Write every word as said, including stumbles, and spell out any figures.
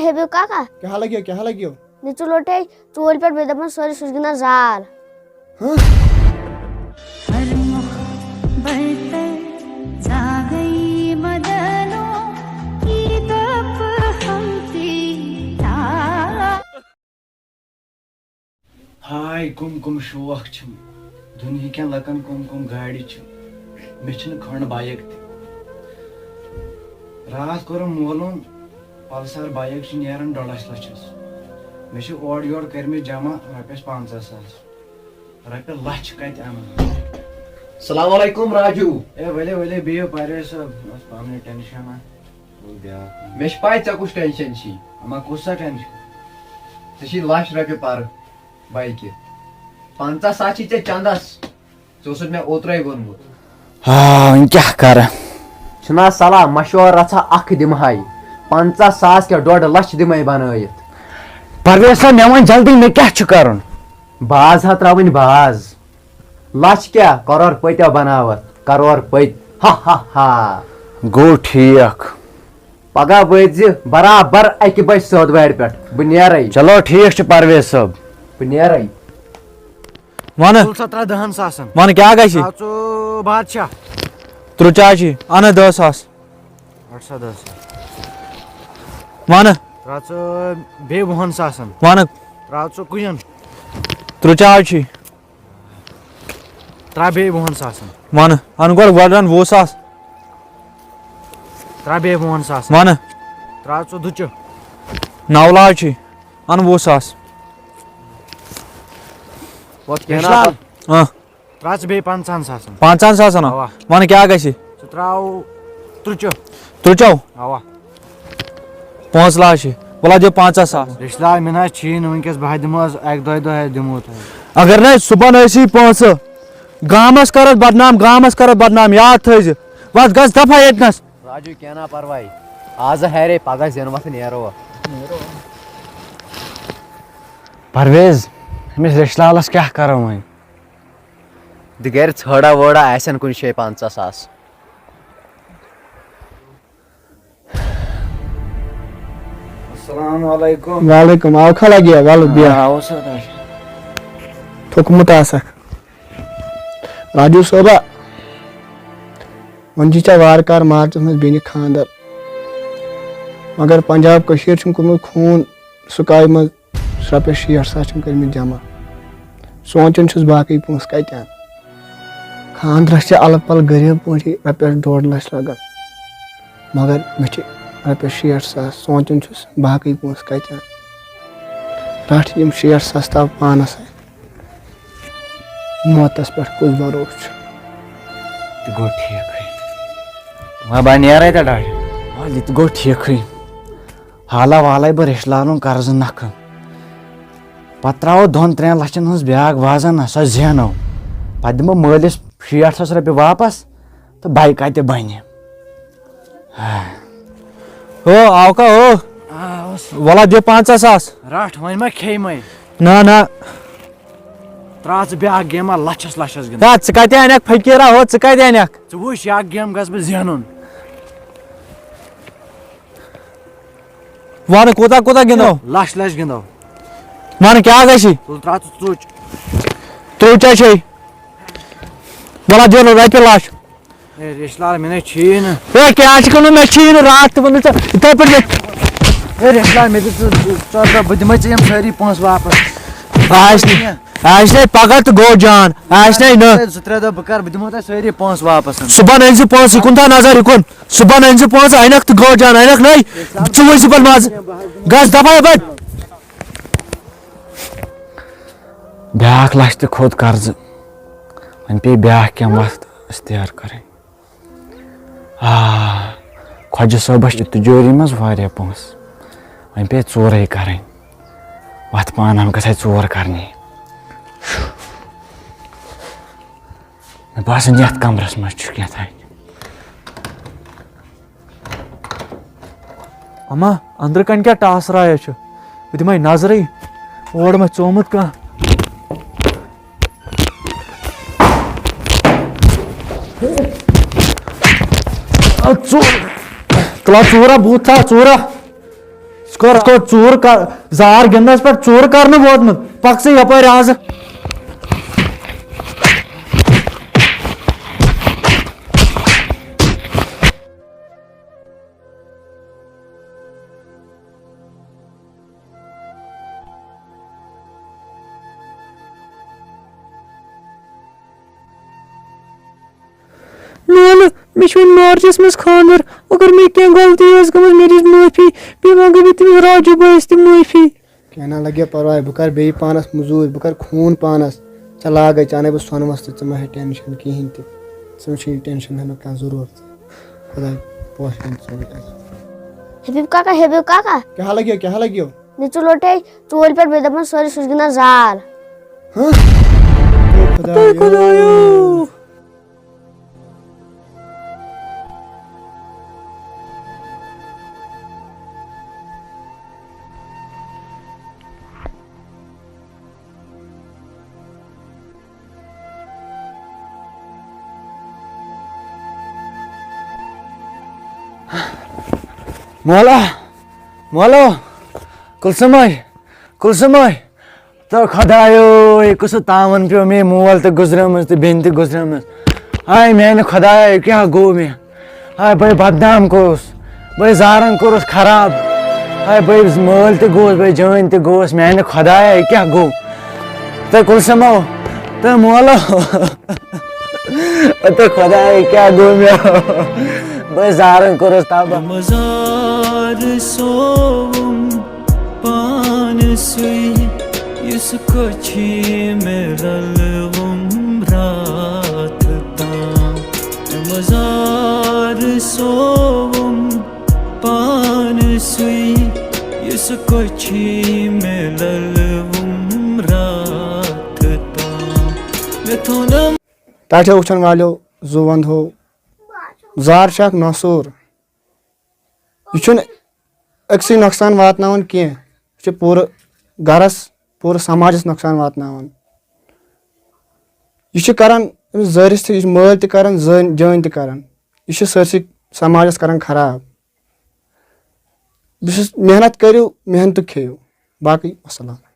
ہے بیٚیہِ کاکا۔ کیٛاہ لَگیو، کیٛاہ لَگیو؟ نیٚچوٗ لوٚٹ ہے ژوٗرِ پٮ۪ٹھ، بیٚیہِ دَپان سٲری سُہ چھُ گِنٛدان زال۔ ہہ؟ ہاے، کٕم کٕم شوق چھِم، دُنہیٖکٮ۪ن لُکن کٕم کٕم گاڑِ چھِ، مےٚ چھِنہٕ کھٔنٛڈ بایِک تہِ۔ راتھ کوٚرُم معلوٗم، پلسر بایِک چھِ نیران ڈۄڈس لچھس۔ مےٚ چھِ اورٕ یورٕ کٔرمٕتۍ جمع رۄپیس پنٛژاہ ساس۔ رۄپیہِ لچھ کتہِ انہٕ؟ السلام علیکم راجو۔ اے ؤلِو ؤلِو بِہِو پرویز صٲب، بس پننُے ٹینشن ہا۔ گوٚو بیٛاکھ۔ مےٚ چھِ پَے ژےٚ کُس ٹینشن چھی۔ اما کُس سا ٹینشن؟ ژےٚ چھی لچھ رۄپیہِ پرٕ بایکہِ۔ پنٛژاہ ساس چھی ژےٚ چندس۔ ژےٚ اوسُتھ مےٚ اوترَے ووٚنمُت۔ آ، وۄنۍ کیٛاہ کَرٕ؟ چھُنہ صلاح مشورٕ رژھا اکھ دِمہٕ ہاے۔ پنٛژاہ ساس کیٛاہ، ڈۄڈ لچھ دِمَے بنٲیِتھ۔ پرویز صٲب، مےٚ وَن جلدی، مےٚ کیٛاہ چھُ کَرُن؟ باز ہا ترٛاوٕنۍ باز۔ لچھ کیٛاہ، کرور پٔتۍ ہا بناوَتھ، کرور پٔتۍ۔ ہا ہا ہا۔ گوٚو ٹھیٖک۔ پگاہ وٲتۍ زِ برابر اَکہِ بجہِ سیوٚد وارِ پٮ۪ٹھ۔ بہٕ نیرَے۔ چلو ٹھیٖک چھُ پرویز صٲب۔ بہٕ نیرَے۔ وَنہٕ۔ تُل سا ترٛےٚ دَہَن ساسَن۔ وَنہٕ کیٛاہ گژھِ؟ ترٛاو ژٕ بادشاہ۔ ترٛوچاہ چھِ۔ اَنہٕ دَہ ساس۔ اَٹھ سا دَہ ساس۔ وَنہٕ۔ ترٛاو ژٕ بیٚیہِ وُہَن ساسَن۔ وَنہٕ۔ ترٛاو ژٕ کُیَن۔ ترٛوچاہ چھِ۔ ترٛاو بیٚیہِ وُہَن ساسَن۔ وَنہٕ۔ اَنہٕ گۄڈٕ، گۄڈٕ اَن وُہ ساس۔ ترٛاو بیٚیہِ وُہَن ساسَن۔ وَنہٕ۔ ترٛاو ژٕ دُچہِ۔ نَو لَچھ چھِ۔ اَن وُہ ساس۔ وَتھ کینٛہہ نا۔ رِشتہٕ حال۔ آ۔ ترٛاو ژٕ بیٚیہِ پنٛژاہَن ساسَن۔ پنٛژاہَن ساسَن ہا؟ اَوا۔ وَنہٕ کیٛاہ گژھِ؟ ژٕ ترٛاو ترٛوچو۔ ترٛوچو؟ اَوا۔ پانٛژھ لَچھ چھِ۔ وَلہٕ دِ پنٛژاہ ساس۔ رِشتہٕ دار، مےٚ نہ حظ چھِی نہٕ وٕنۍکٮ۪س، بہٕ ہا دِمہٕ حظ اَکہِ دۄیہِ دۄہ حظ دِمو تۄہہِ۔ اگر نہ حظ صُبحن ٲسی پونٛسہٕ، گامَس کَرَتھ بدنام، گامَس کَرَتھ بدنام، یاد تھٲیزِ۔ وَتھ گژھ دَفا ییٚتہِ نَس۔ راجو، کینٛہہ نا پرواے، آز ہیرے، پگاہ زینہٕ وقت نیرو۔ پرویز، أمِس رِشتہٕ لالَس کیٛاہ کَرو وۄنۍ؟ دِ گرِ ژھٲڑا وٲڑا آسن کُنہِ جایہِ پنٛژاہ ساس۔ السلام علیکم۔ وعلیکم، آو کھا لگیا؟ وَلہٕ بیٚہہ۔ آ، آو سا تۄہہِ۔ تھوٚکمُت آسکھ۔ راجو صٲبا، وۄنۍ چھِ ژےٚ وارٕ کارٕ مارچَس منٛز بیٚنہِ خانٛدر۔ مگر پنجاب کٔشیٖر چھُم کوٚرمُت خوٗن سُکاوِ منٛز۔ رۄپیَس شیٹھ ساس چھِم کٔرمٕتۍ جمع۔ سونٛچان چھُس باقٕے پونٛسہٕ کَتہِ اَنہٕ۔ خانٛدرَس چھِ اَلہٕ پَلہٕ غریٖب پٲٹھی رۄپیَس ڈۄڈ لَچھ لَگان۔ مگر مےٚ چھِ رۄپیَس شیٹھ ساس، سونٛچان چھُس باقٕے پونٛسہٕ کَتہِ اَنہٕ۔ رَٹھ یِم شیٹھ ساس تھاو پانَس اَتھِ۔ موتَس پٮ۪ٹھ کُس بھروسہٕ چھُ؟ تہِ گوٚو ٹھیٖکھٕے۔ وۄنۍ بہٕ نیرَے تہٕ ڈاڈِ۔ وَلہٕ یہِ تہِ گوٚو ٹھیٖکھٕے۔ حالہ والے بہٕ رِشتہٕ لالُن قرضہٕ نکھٕ۔ پتہٕ ترٛاوو دۄن ترٛٮ۪ن لچھن ہٕنٛز بیٛاکھ بازن، نہ سا زینو۔ پتہٕ دِمو مٲلِس شیٹھ ساس رۄپیہِ واپس تہٕ بایہِ کتہِ بنہِ؟ ہا۔ ہو، آو کا ہو؟ آ، اوس۔ وَلہ دِ پنٛژاہ ساس۔ رٹھ، وۄنۍ ما کھیٚیہِ مَے؟ نہ، نہ۔ ترٛاو ژٕ بیٛاکھ گیما لچھس لچھس گِنٛدان۔ ہے، ژٕ کتہِ انکھ فقیرا ہو، ژٕ کتہِ انکھ؟ ژٕ وٕچھ، یہِ اکھ گیم گژھٕ بہٕ زینُن۔ وَنہٕ کوٗتاہ کوٗتاہ گِنٛدو؟ لَچھ لَچھ گِنٛدو۔ وَنہٕ کیٛاہ گژھِ؟ تُل ترٛاو ژٕ ژُچ۔ ترٛوچا چھے۔ وَلہٕ دِنہٕ رۄپیہِ لَچھ۔ ہے ریشہِ لال، مےٚ نَے چھُیی نہٕ۔ ہے کیٛاہ چھُکھ وَنان؟ مےٚ چھُیی نہٕ، راتھ تہِ ووٚنُے ژےٚ یِتھَے پٲٹھۍ مےٚ۔ ہے ریشہِ لال، مےٚ دِژ ژٕ ژور دۄہ، بہٕ دِمَے ژےٚ یِم سٲری پونٛسہٕ واپَس۔ آسہِ نہٕ، آسہِ نَے پَگاہ تہٕ گوٚو جان، آسہِ نَے نہٕ۔ زٕ ترٛےٚ دۄہ بہٕ کَرٕ، بہٕ دِمو تۄہہِ سٲری پونٛسہٕ واپَس۔ صُبحن أنۍ زِ پونٛسہٕ، یہِ کُن تھاو نظر، یہِ کُن۔ صُبحن أنۍ زِ پونٛسہٕ، اَنَکھ تہٕ گوٚو جان، اَنَکھ نَے۔ ژٕ وٕچھ صُبحن منٛزٕ۔ گژھ دَفا یَپٲرۍ۔ بیٛاکھ لَچھ تہِ کھوٚت قرضہٕ۔ وۄنۍ پیٚیہِ بیٛاکھ کینٛہہ وَتھ اختیار کَرٕنۍ۔ آ، خۄجہِ صٲبَس چھِ تِجٲری منٛز واریاہ پونٛسہٕ۔ وۄنۍ پیٚیہِ ژورَے کَرٕنۍ۔ وَتھ پانہٕ ہم گژھِ ژور کَرنہِ۔ مےٚ باسان، یَتھ کمرس منٛز چھُ کینٛہہ تام۔ اما، أنٛدرٕ کنہِ کیٛاہ ٹاسرایا چھُ؟ بہٕ دِمے نظرٕے، اور ما ژومُت کانٛہہ۔ اَدٕ ژوٗر، تُل ہا ژوٗرا، بوٗتھ تھاو ژوٗرا۔ ژٕ کوٚر، ژٕ کوٚر ژوٗر کر-، زار گِنٛدنس پٮ۪ٹھ ژوٗر کرنہٕ ووتمُت۔ پکھ ژٕ یپٲرۍ آزٕ۔ نالہٕ، مےٚ چھُ وۄنۍ مارچس منٛز خانٛدر۔ اگر مےٚ کینٛہہ غلطی ٲس گٔمٕژ، مےٚ دِژ معٲفی۔ بیٚیہِ منٛگہٕ بہٕ تٔمِس راجو بٲیِس تہِ معٲفی۔ کینٛہہ نہ لگہِ پرواے، بہٕ کرٕ بیٚیہِ پانس موٚزوٗرۍ، بہٕ کرٕ خوٗن پانس۔ ژےٚ لاگے، ژےٚ اَنے بہٕ سۄنہٕ وستہٕ، ژٕ مہ ہےٚ ٹینشن کِہیٖنۍ تہِ۔ ژٕ مہ چھُے یہِ ٹینشن ہٮ۪نُک کانٛہہ ضروٗرت۔ خۄداے پوشہِ ہن ژٕ وٕنکٮ۪س۔ حبیب کاکا، حبیب کاکا۔ کیٛاہ لگیو، کیٛاہ لگیو؟ نِچوٗ لوٚٹے ژوٗرِ پٮ۪ٹھ بیٚیہِ دَپان سٲری سُہ چھُ گِنٛدان زال۔ ہاں؟ اے خۄدایو۔ مولا، مولا، کُلثومے، کُلثومے۔ تہٕ خۄدایو، یہِ کُس تاوَن پیوٚو مےٚ، مول تہِ گُزریومٕژ تہٕ بیٚنہِ تہِ گُزریمٕژ۔ ہاے میٛانہِ خۄدایا، یہِ کیٛاہ گوٚو مےٚ؟ ہاے بہٕ بدنام گوٚوُس، بہٕ زارن کوٚرُس خراب۔ ہاے بہٕ مٲلۍ تہِ گوٚوُس، بہٕ جٲنۍ تہِ گوٚوُس، میٛانہِ خۄدایا، یہِ کیٛاہ گوٚو؟ تہٕ کُلثومو، تہٕ مولو۔ تہٕ خۄدایا، یہِ کیٛاہ گوٚو مےٚ؟ بہٕ زارن کوٚرُس تباہ۔ مزار سوم پانسٕے، یُس کۄچھِ مےٚ رلوُم راتھ تام۔ مزار سوم پانسٕے، یُس کۄچھِ مےٚ رلوُم راتھ تام۔ مےٚ تھوٚو نہٕ ٹاٹھیو وٕچھن والیو، زُو وندو، زار چھُ اکھ ناسوٗر۔ یہِ چھُنہٕ أکسٕے نۄقصان واتناوان کینٛہہ، یہِ چھُ پوٗرٕ گرس، پوٗرٕ سماجس نۄقصان واتناوان۔ یہِ چھُ کران أمِس زٲرِس تہِ، یہِ چھُ مٲلۍ تہِ کران، زٲنۍ، جٲنۍ تہِ کران۔ یہِ چھُ سٲرسٕے سماجس کران خراب۔ بہٕ چھُس، محنت کٔرِو، محنتُک کھیٚیِو۔ باقٕے وسلام۔